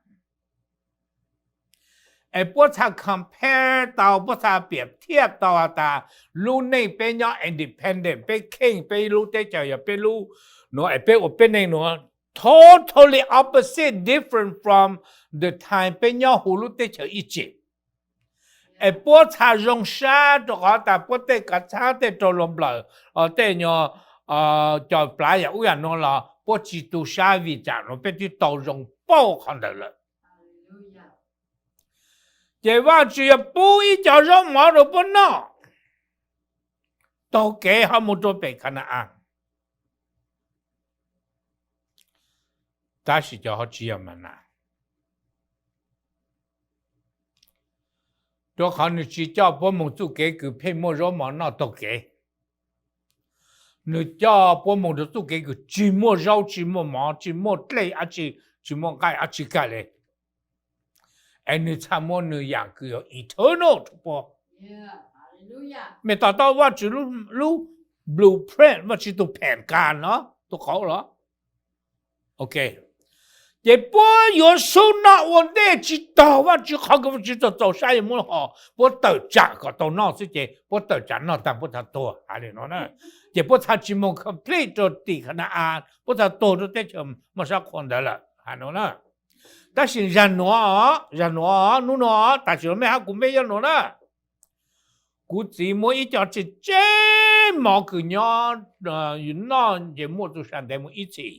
Es puab txha compare tau, puab txha piam thiaj tau has tas lub neej peb nyob independent, peb kheej peb lub teb chaws yog peb lub nuav es peb ua peb neej nuav totally opposite, different from the time peb nyob huv lub teb chaws Egypt. Es puab txha zoo sab rua qhov tas puab tej kav txhab tej raug luag nplawm, tej nyuag cov plav yam ub yam nuav los puab tsi tu sab vim tsam nuav peb twb tau zoo pauj qhov ntawd lawm. Ces Vaajtswv yuav pub ib co zaub mov rua puab noj taug kev hov moog rua pem Ka na-an. Tab sis cov hov tsi yog ma nas, rua qhov nwg tsi coj puab moog txuj kev kws pheej muaj zaub mov noj taug kev. Nwg coj puab moog rua txuj kev kws tsi muaj zaub, tsi muaj mov, tsi muaj dlej dlaab tsi, tsi muaj nqaij dlaab tsi kag le. Es nwg txha muab nwg yaam kws yog eternal rua puab. Mej to taub Vaajtswv lub blueprint, Vaajtswv tug pheem kas no, tug qauv los? Ok, ces puab yuav sub noj ua ntej tsi taug Vaajtswv qhov kws Vaajtswv txaus txaus sab yuav muab hov puab tawm tsam kom tau noj xwb ces puab tawm tsam noj taag puab txha tuag hab le nuav na. Ces puab txha tsi moog complete rua tim Ka na-an, puab txha tuag rua teb chaws muaj sab qhua ntawd lawm hab nuav na. Tab sis zag nuav, zag nuav, nub nuav, tam sim nuav mej hab kuv mej yuav nuav na. Kuv txiv muab ib co tseeb tseeb mov kws nyob noj nce muaj txuj sa ntev mus ib txhis,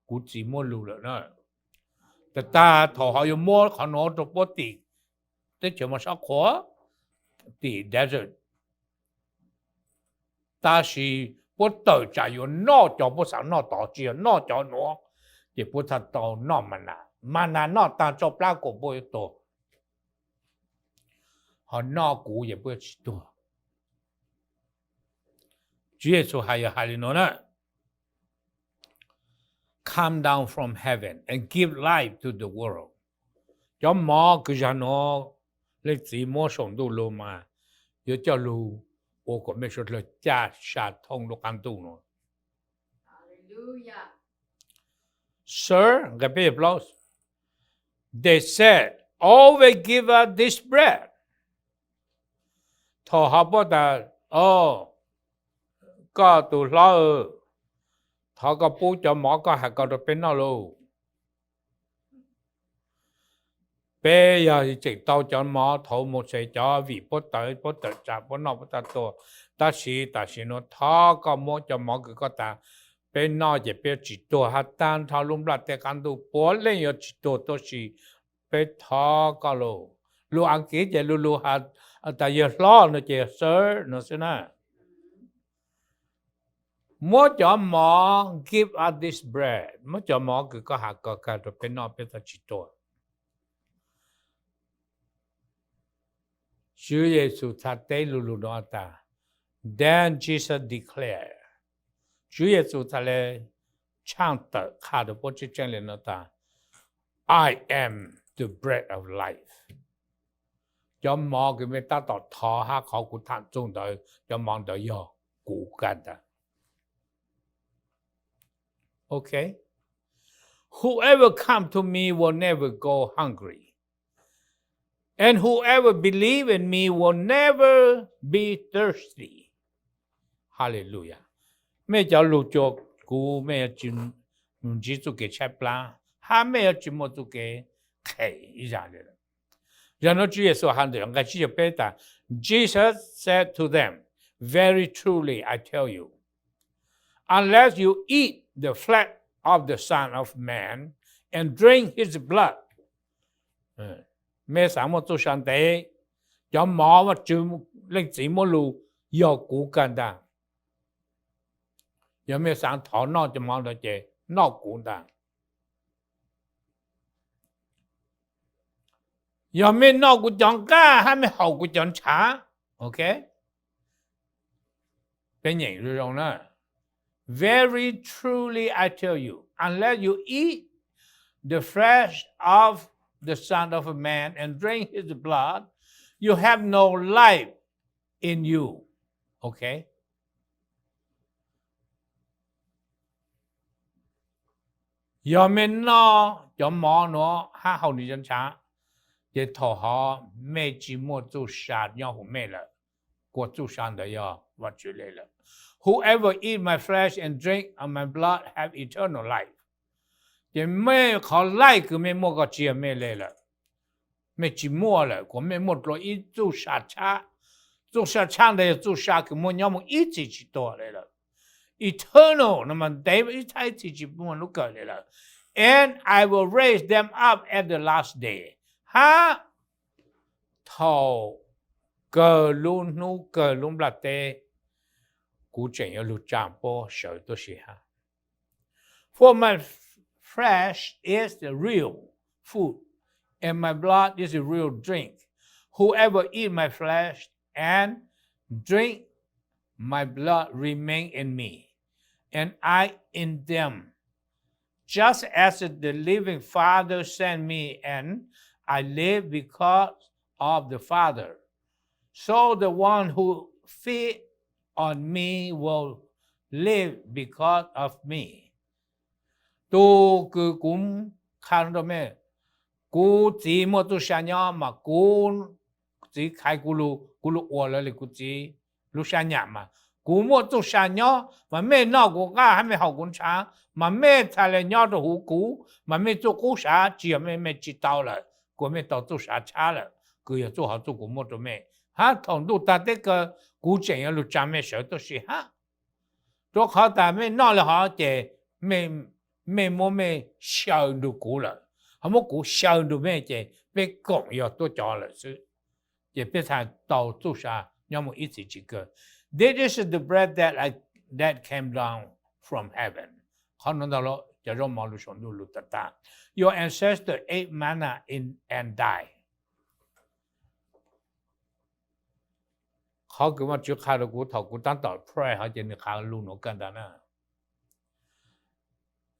kuv txiv muab lug lawm na. Tag tag thaum hov yuav muab qhov nuav rua puab tim teb chaws muaj sab qhua, tim desert. Tab sis puab tawm tsam yuav noj cov puab xaav noj tod, tsi yog noj cov nuav, ces puab txha tau noj ma nas. Ma nas noj taag tsau plab kuas puab yuav tuag. Ho noj kuv ces puab yuav tsi tuag. Tswv Yexus has yog hais li nuav na: Come down from heaven and give life to the world. Cov mov kws zag nuav Leej Txiv muab saum ntuj lug mas yuav coj lug ua kom mej suav dlawg caj sa thooj lub qaab ntuj nuav. Sir, nqe peb plaub, they said, Always give us this bread. Thaum hov puab tas, O, koj tus hlob, thov koj pub cov mov koj has ko rua peb noj lauj. Peb yog tseem tau cov mov thaud Mauxes cov vim puab tawm, puab tawm tsam puab noj puab txha tuag, tab sis tam sim nuav thov koj muab cov mov kws koj tas peb noj ces peb yuav tsis tuag hab taag nrho lub nplaj teb qaab ntuj puav leej yuav tsis tuag tuab si. Peb thov koj lauj. Lug Askiv ces lug lug has tas yawg hlob no ces sir no xwb na. Muab cov mov, give us this bread, muab cov mov kws koj has ko kag rua peb noj peb txha tsis tuag. Tswv Yexus txha teb lug lug nuav tas, then Jesus declared, Tswv Yexus txha le tshaaj tawm qha rua puab tseeb tseeb le nuav tas, I am the bread of life. Cov mov kws mej tab tom thov hab qhov kuv tham txug ntawd, cov mov ntawd yog kuv kag ntag. Ok. Whoever come to me will never go hungry. And whoever believe in me will never be thirsty. Hallelujah. Mej cov lug cuag kuv, mej yuav tsis ntsib txuj kev tshaib plab, hab mej yuav tsis muaj txuj kev qhev ib zag le. Zag nuav Tswv Yexus has ntawm nqe tsib caug peb tas, Jesus said to them, Very truly I tell you, unless you eat the flesh of the Son of Man and drink his blood, mej xaav muaj txuj sa ntev, cov mov Vaajtswv Leej Txiv muab lug yog kuv kag ntag. Yog mej xaav thov noj cov mov ntawd ces noj kuv ntag. Yog mej noj kuv cov nqaj hab mej haus kuv cov ntshav, ok, peb nyeem zoo zoo na. Very truly I tell you, unless you eat the flesh of the Son of Man and drink his blood, you have no life in you. Ok. Yog mej noj cov mov nuav hab haus nwg cov ntshav, ces thaum hov mej tsi muaj txuj sa nyob huv mej lawm, kuas txuj sa ntawd yog Vaajtswv le lawm. Whoever eat my flesh and drink of my blood have eternal life. Ces mej qhov life kws mej muaj ko tsi yog mej le lawm. Mej tsi muaj lawm, kuas mej muaj dlua ib txuj sa tshab. Txuj sa tshab ntawd yog txuj sa kws muaj nyob moog ib txhis tsi tuag le lawm. Eternal no mas ntev ib txhis tsi muaj lub kawg le lawm. And I will raise them up at the last day. Hab thaum kawg lub hnub kawg lub nplaj teb, kuv tseem yuav lug tsaa puab sawv tuab si hab. For my flesh is the real food, and my blood is the real drink. Whoever eat my flesh and drink my blood remain in me, and I in them. Just as the living Father sent me, and I live because of the Father, so the one who feed on me will live because of me. Tug kws kuv qha rua mej, kuv txiv muaj txuj sa nyob mas kuv txiv khai kuv lug, kuv lug ua lawv le kuv txiv lub sab nyam mas kuv muaj txuj sa nyob, mas mej noj kuv nqaj hab mej haus kuv ntshav, mas mej txhaj le nyob rua huv kuv, mas mej txuj qub sav tsi yog mej, mej tsi tau lawm, kuas mej tau txuj sa tshab lawm, kws yog txuj hov txuj kuv muab rua mej. Hab thaum ntuj tag teb kawg, kuv tseem yuav lug tsaa mej sawv tuab si hab. Rua qhov tas mej noj le hov ces mej muab mej xyaw nrug kuv lawm, ho muab kuv xyaw nrug mej ces peb koom yog tuab cov lawm xwb. Ces peb txhaj tau txuj sa nyob moog ib txhis tsi kawg. This is the bread that I, that came down from heaven. Qhov nuav ntag cov zaub mov lug saum ntuj lug tag tag. Your ancestors ate manna in, and died. Qhov kws Vaajtswv qha rua kuv thaum kuv taab tom pray hov ces nwg qha lug nuav kawg ntag na.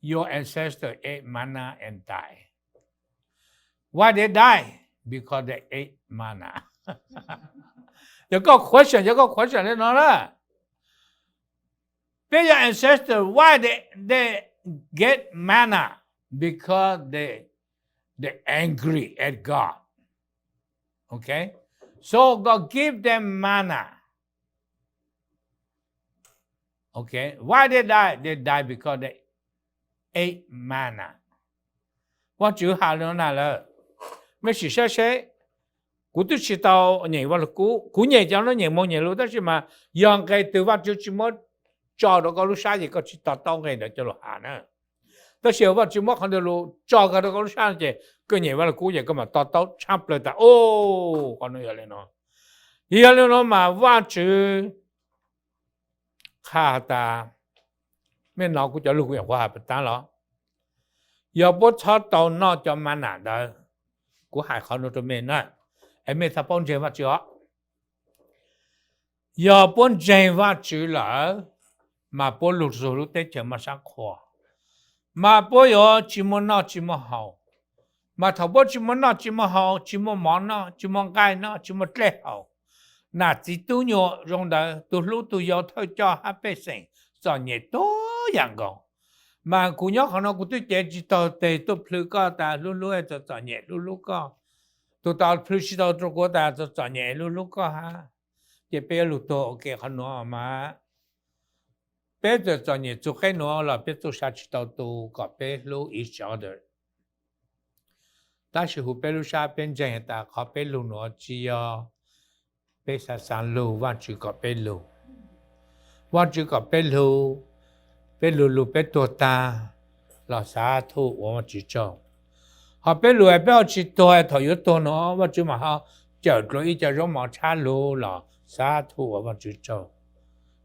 Your ancestors ate manna and died. Why they die? Because they ate manna. Yog koj question, yog koj question le no na. Peb yog ancestor, why they, they get manna? Because they, they angry at God. Okay? So God give them manna. Okay? Why they die? They die because they ate manna. Vaajtswv has le nuav na lawm. Mej sim saib seb, kuv twb tsi tau nyeem Vaaj Lug Kub, kuv nyeem cov nuav nyeem moog nyeem lug tab sis mas yog nqe twg Vaajtswv tsi muab tso rua koj lub sab ces koj tsi to taub nqe ntawd coj lug has na. Tab sis Vaajtswv muab qhov ntawd lug tso kag rua koj lub sab ces koj nyeem Vaaj Lug Kub ces koj mam to taub tshab plawg tas, o, qhov nuav yog le nuav. Yog le nuav mas Vaajtswv qha has tas, mej nov kuv cov lug kuv nyuam qhuav has pas taab los, yog puab txhob tau noj cov manna ntawd. Kuv hais qhov nuav rua mej na, es mej txhaj paub ntseeg Vaajtswv os. Yog puab ntseeg Vaajtswv lawm, mas puab lug txug lub teb chaws moj sab qhua, mas puab yuav tsi muaj noj tsi muaj haus. Mas thaum puab tsi muaj noj tsi muaj haus, tsi muaj mov noj, tsi muaj nqaij noj, tsi muaj dlej haus, nam txiv tub nyuam zoo ntawd, tug hlub tug yau thawj coj hab pej xeem txom nyem tuab yaam nkaus. Mas kuv nyob qhov no kuv twb cev tsi taug tes tuaj plhws koj tas hlub hlub, txom txom nyem hlub hlub koj. Tug tau plhws tsi taug rua kuv tas txom txom nyem hlub hlub koj hab. Ces peb yuav lug tuag ua ke qhov nuav mas peb txawm txom nyem txug qeb nuav los peb txuj sa tsi tau tu kom peb hlub each other. Tab sis huv peb lub sab peb ntseeg tas qhov peb lug nuav tsi yog peb xaav xaav lug, Vaajtswv kom peb lug. Vaajtswv kom peb lug, peb lug lug peb tuag taag los xav thuj ua Vaajtswv tsaug. Ho peb lug peb ho tsi tuag, thaum yuav tuag nuav Vaajtswv mam ho cawm dlua ib co zaub mov tshab lug los xav thuj ua Vaajtswv tsaug.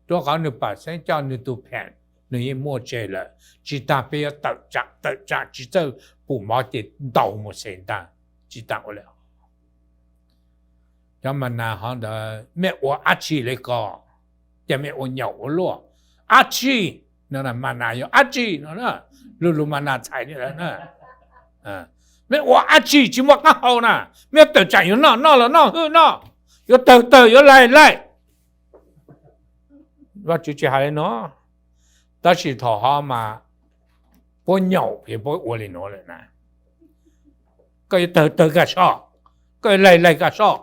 Rua qhov nwg pam xeeb coj nwg tug pheem nws yeej muaj tseg lawm, tsis tas peb yuav tawm tsam tawm tsam tsis txawj pum mov ces ntaus Mauxes ntag, tsis tas ua li. Cov ma nas hov ntawd mej ua dab tsi li ko, ces mej ua nyaum ua luaj dab tsi no, ma nas yog dab tsi no, lu lug ma nas txhais li lawm na. Mej ua dab tsi tsis muaj qab hau na, mej yuav tawm tsam yuav noj noj los noj hwj noj, yuav tawg tawg yuav laig laig. Vajtswv tsis hais li no, tab sis thaum hov mas puab nyaum es puab ua li nuav lawm na. Koj yuav tawg tawg kaj soj, koj yuav laig laig kaj soj,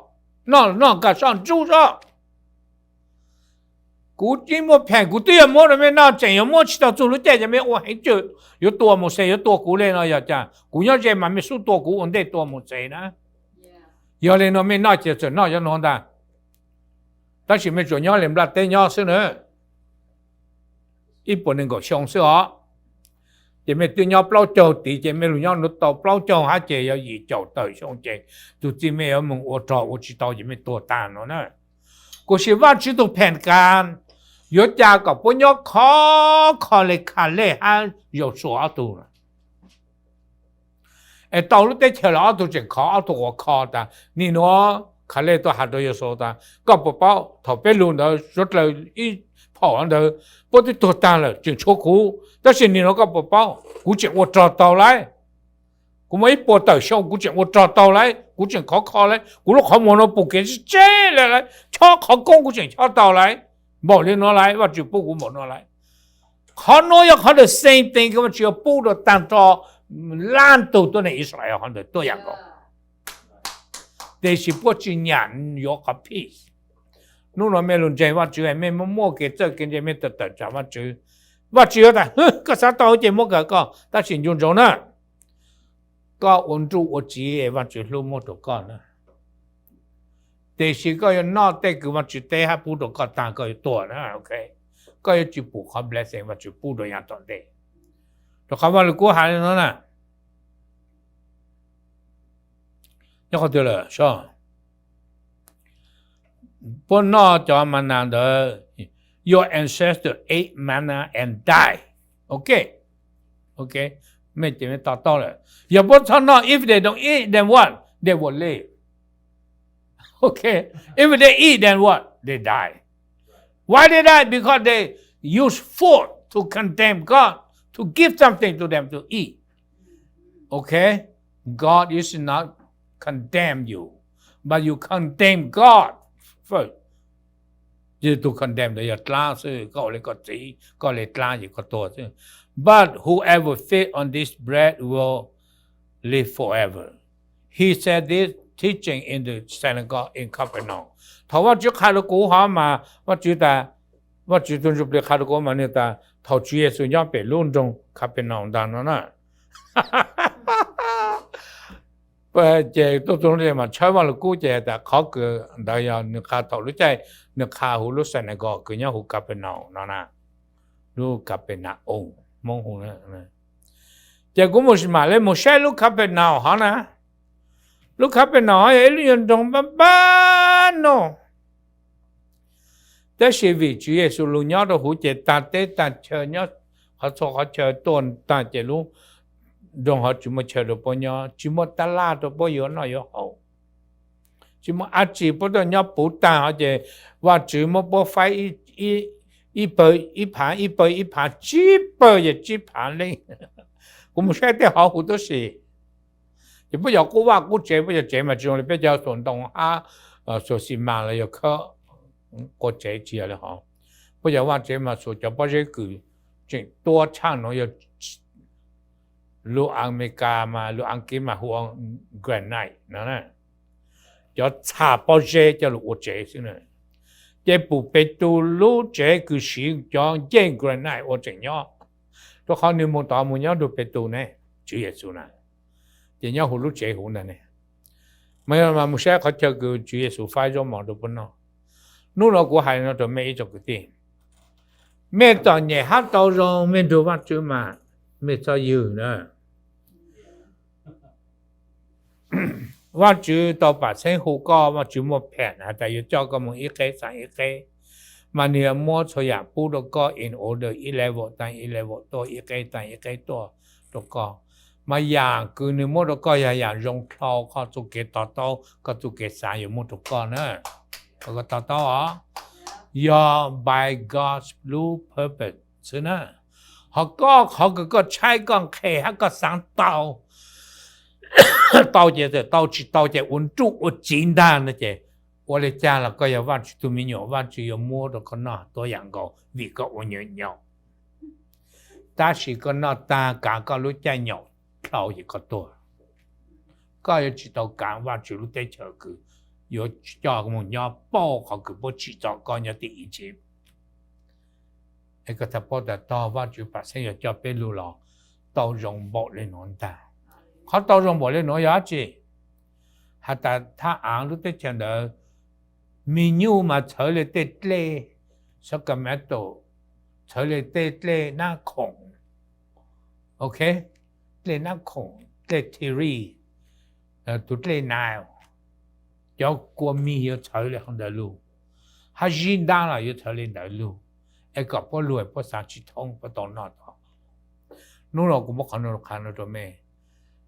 noj noj kaj soj ntsub soj. Kuv tsis muaj phem, kuv twb yog muab rau mej noj tseem yuav muab tsis tau txug lub caij ces mej ua heev tsawg yuav tua Mauxes yuav tua kuv li no yog cas? Kuv nyob ze mas mej xub tua kuv ua ntej tua Mauxes na. Yog li no mej noj ces txawm noj yuav nuav ntag, tab sis mej tsuas nyob li nplaj teb nyob xwb na. Ib puas nees nkaum xyoo xwb os, ces mej twb nyob plaub caug tid ces mej lug nyob nuav tau plaub caug hab ces yog yim caum tawm xyoo ces tug txij mej yuav moog ua rog ua tsis tau ces mej tuag tag no na. Kuv sim Vajtswv tug phem kas yuav ca kom puab nyob khov kho li Kalej hab Yausuas ob tug. Es tau lub teb chaws lawm ob tug tseem khov, ob tug ua kho tas. Nim nuav Kalej tuaj has rau Yausuas tas, koj puas paub thaum peb lug ntawd suav dlawg ib phaum ntawd puab twb tuag tag lawm tseem tshuav kuv, tab sis nim nuav koj puas paub kuv tseem ua rog tau lauj. Kuv muaj ib puas tawm xyoo kuv tseem ua rog tau lauj, kuv tseem khov kho lauj, kuv lub qhov muag nuav pum kev tseb lauj, chob qhov koob kuv tseem chob tau lauj. Npaum li nuav lauj, Vajtswv pub kuv npaum nuav lauj. Qhov nuav yog qhov the same thing Vajtswv yuav pub rau tag nrho lab tug tuab neeg Israel qhov ntawd tuab yam nkaus. Tiam sis puab tsis nyam yuav qhov peace. Hnub nuav mej lug ntseeg Vajtswv, mej muaj muaj kev txawj kev ntse, mej tawm tawm tsam Vajtswv, Vajtswv yuav tas, koj xav tau ces muab kawm koj, tab sis nco ntsoov na, koj ua nruj ua tsiv Vajtswv hlub muab rau koj na. Tiam sis koj yuav noj tej kws Vajtswv teb hab pub rau koj tag koj yuav tuag na, ok. Koj yuav tsis pum qhov blessing Vajtswv pub rau yav tom ntej. Rau qhov Vaj Lug Kub has li no na, nyob qhov twg lawm? Puab noj cov ma nas ntawd, your ancestor ate manna and died. Ok, ok, mej ces mej to taub lawm. Yog puab txhob noj, if they don't eat, then what? They will live. Ok, if they eat, then what? They die. Why they die? Because they use food to condemn God to give something to them to eat. Okay? God is not condemn you, but you condemn God first. Yog tus condemn ntawd yog dlaab xwb, koj ua li koj txiv, koj li dlaab ces koj tuag xwb. But whoever feed on this bread will live forever. He said this teaching in the synagogue in Capernaum. Thaum Vajtswv qha rau kuv hov mas Vajtswv tas, Vajtswv tug Ntsuj Plig qha rau kuv mas nwg tas thaum Tswv Yexus nyob pem lub nroog Capernaum ntag no na. Ces tuaj txug mas tshawb Vaj Lug Kub ces tas qhov kws ntawd yog nwg qha thaum lub caij nwg qha huv lub synagogue kws nyob huv Capernaum no na, lub Capernaum Hmoob hu. Ces kuv mus mam li mus saib lub Capernaum hov na. Lub Capernaum hov yog ib lub nyuag nroog npab npab noj. Tab sis vim Tswv Yexus lug nyob rau huv ces tag teb tag chaw nyob qhov txhua qhov chaw tuaj tag ces lub nroog hov tsis muaj chaw rau puab nyob, tsis muaj tab laj rau puab yuav noj yuav haus, tsis muaj dab tsi, puab tuaj nyob puv tag hov ces Vajtswv muab puab faib ib pawg ib phav ib pawg ib phav tsib pawg yog tsib phav leej. Kuv mus saib tej hov huv tub si. Ces puab yog qub vaj qub tsev, puab yog tsev mas tsis zoo li peb cov xuas ntoo hab xuas xi mas los yog khawb qua tsev, tsis yog li hov. Puab yog vaj tsev mas xuas cov pob zeb kws tseem tuab tshaj no yog lus Amelikas mas lus Askiv mas hu ua granite no, cov txha pob zeb coj lug ua tsev xwb na. Ces pum Petus lub tsev kws siv cov ncej granite ua tseem nyob, rau qhov nwg mus tod mus nyob nrug Petus ne, Tswv Yexus na, ces nyob huv lub tsev huv ntawd ne. Mas mus saib qhov chaw kws Tswv Yexus faib zaub mov rau puab noj. Hnub no kuv hais no rau mej ib tsoom kwv tij, mej txom nyem hab tau zoo mej nrug Vajtswv mas mej txhob ywg na. Vajtswv tau pam txheeb hu koj, Vajtswv muaj phem has tas yuav coj koj moog ib qeb xaav ib qeb. Mas nws yuav muab txhua yam pub rau koj in order, ib level tag ib level tuaj, ib qeb tag ib qeb tuaj rau koj. Mas yam kws nws muab rau koj yog yam zoo dlhau, qhov txuj kev to taub, koj txuj kev xav yuav muab rau koj na. Koj to taub os, yog by God's lub purpose xwb na. Ho koj qhov kws koj tshaib koj nqhis hab koj xaav tau, tau ces tau, tsis tau ces ua nruj ua tsiv ntag no ces ua li cas los koj yog Vaajtswv tug me nyuam, Vaajtswv yuav muab rau koj noj tuab yaam nkaus vim koj ua nyuam nyaum. Tab sis koj noj tag kaav koj lub caij nyaum dlhau ces koj tuag. Koj yuav tsis tau kaav Vaajtswv lub teb chaws kws yuav coj moog nyob pauj qhov kws puab tsim txom koj nyob tim Iziv. Es koj txhaj paub tas tog Vaajtswv paam xeeb yuav coj peb lug los tau zoo npaum le nuav ntag. Qhov tau zoo npaum le nuav yog dlaab tsi? Has tas thaj aav lub teb chaws ntawd, mis nyuj mas txhawv le tej dlej, sacramento, txhawv le tej dlej nab khoom, ok, dlej nab khoom, dlej tiri, tug dlej Nile, cov kua mis yuav txhawv le hov ntawd lug, hab zib ntab los yuav txhawv le ntawd lug, es kom puab lug puab xaav tsis thoob puab tau noj tod. Nub no kuv muab qhov nuav qha nuav rua mej,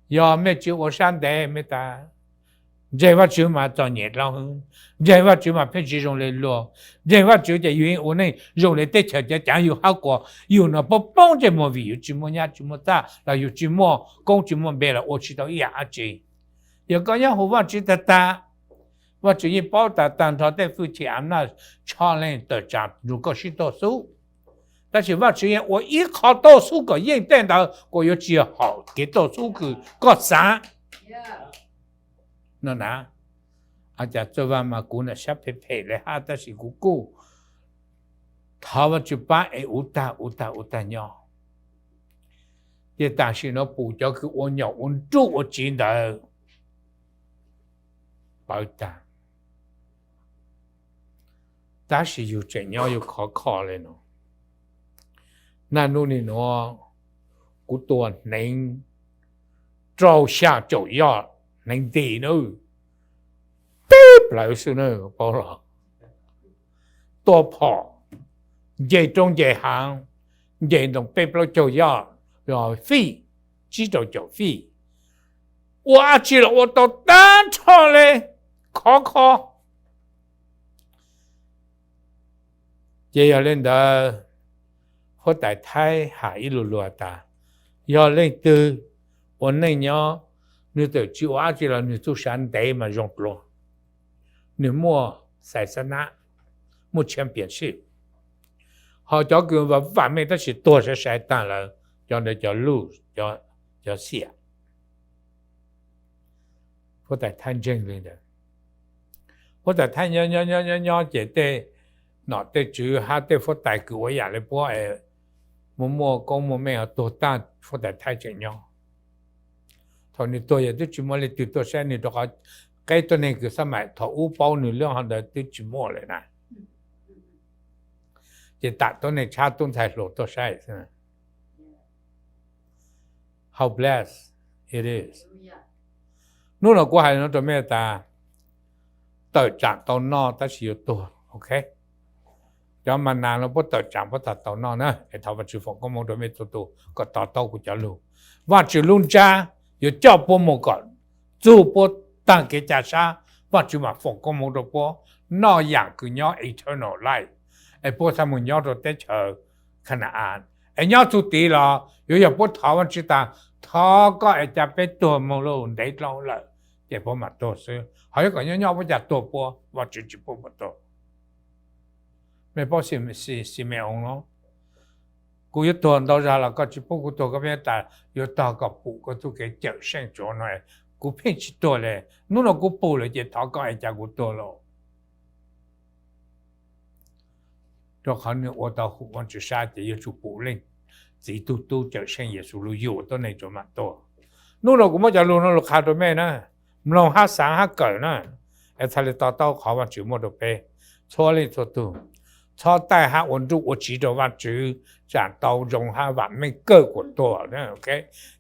yog mej tsi ua sab ntev mej tas ntseeg Vaajtswv mas txom nyem dlhau hwv, ntseeg Vaajtswv mas pheej tsi zoo le luag, ntseeg Vaajtswv ces yug yeej ua neej zoo le teb chaws caav caav, yug hab quas yug no puab poob ntsej muag vim yug tsi muaj nyab tsi muaj txag los yug tsi muaj koob tsi muaj npe los ua tsi tau ib yaam dlaab tsi. Yog koj nyob huv Vaajtswv tag tag, Vaajtswv yeej paub tas taag nrho tej fwj chim a naj tsho leej tawm tsaam nrug koj sib tuaj xub. Tab sis Vaajtswv yeej ua ib qho tuaj xub kom yeej tej ntawd kuas yuav tsi yog hom kev tuaj xub kws koj xaav. No na, a cas txawj vaj mas kuv nam sab phem phem le hab tab sis kuv kuj thov Vaajtswv pab es ua tag ua tag ua tag nyob. Ces tam sim no pum cov kws ua nyaum ua nruj ua tsiv ntawd pawv tag. Tab sis yug tseem nyob yug khov kho le no. Naj nub nim nuav kuv tua hneev rau xya caum yoj hneev nti na, peb plawv xwb na, paub los? Tua phom, nce roob nce haav, nce ntoo peb plaub caug yoj, fij, tsib rau caum fij. Ua dab tsi los ua tau tag nrho le, khov kho. Ces yog le ntawd, huab tais Thaib has ib lu lug tas, yog leej twg ua neej nyob, nwg txawm tsi ua dab tsi los nwg txuj sa ntev mas zoo dlua, nwg muaj xais xab nab, muaj championship. Ho cov kws vam vam meej tab sis tuag sai sai tag lawm, cov ntawd cov luj, cov xiam. Huab tais Thaib ntseeg li ntawd. Huab tais Thaib nyob nyob nyob nyob ces tej nom tej tswv hab tej huab tais kws ua yam le puab es muaj muaj koob muaj meej tuag tag, huab tais Thaib tseem nyob. Thaum nwg tuag yog twb tsi muaj leej twg tuaj saib nwg rau qhov qeb tuab neeg kws xab maim thaum ub paub nwg lub hov ntawd twb tsi muaj lawm na. Ces tam tuab neeg tshab tub ntxhais hluas tuaj saib xwb. How blessed it is. Hnub no kuv hais no rau mej tas, tawm tsaam tau noj tab sis yuav tuag, ok. Cov ma nas no puab tawm tsaam puab tau noj na, es thov Vaajtswv foom koob moov rau mej txhua tug kom to taub kuv cov lug. Vaajtswv lub ntsab yuav coj puab moog kom txug puab taag kev ca sab, Vaajtswv mam foom koob moov rau puab noj yaam kws nyob eternal life, es puab txhaj moog nyob rau teb chaws Ka na-as. Es nyob txug tid los yuav yog puab thov Vaajtswv tas, thov koj es ca peb tuag moog lug ntev dlhau lawm, ces puab mam tuag xwb. Ho yuav kom nyob nyob puab ca tuag puab, Vaajtswv tsi pub puab tuag. Mej paub Xime-oos los? Kuv yuav tuag ntau zag los koj tsi pub kuv tuag, koj pheej tas yuav tog kom pum koj txuj kev cawm seej tsuav no, kuv pheej tsi tuag le. Hnub no kuv pum lawm ces thov koj es ca kuv tuag lauj. Rau qhov nwg ua tau hum Vaajtswv sab ces yuav tsum pum leej Txiv tug Tub Cawmseej Yexus lug yug ua tuab neeg tsuav mam tuag. Hnub no kuv muab cov lug no lug qha rau mej na, mloog hab xaav hab kawm na, es txhaj le to taub qhov Vaajtswv muab rau peb txhua leej txhua tug. Txhob taij hab ua nruj ua tsiv rau Vaajtswv, tsaam tau zoo hab vam meej kawg kuas tuag.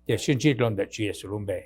Ces sib ntsib dlua ntawm Tswv Yexus lub npe.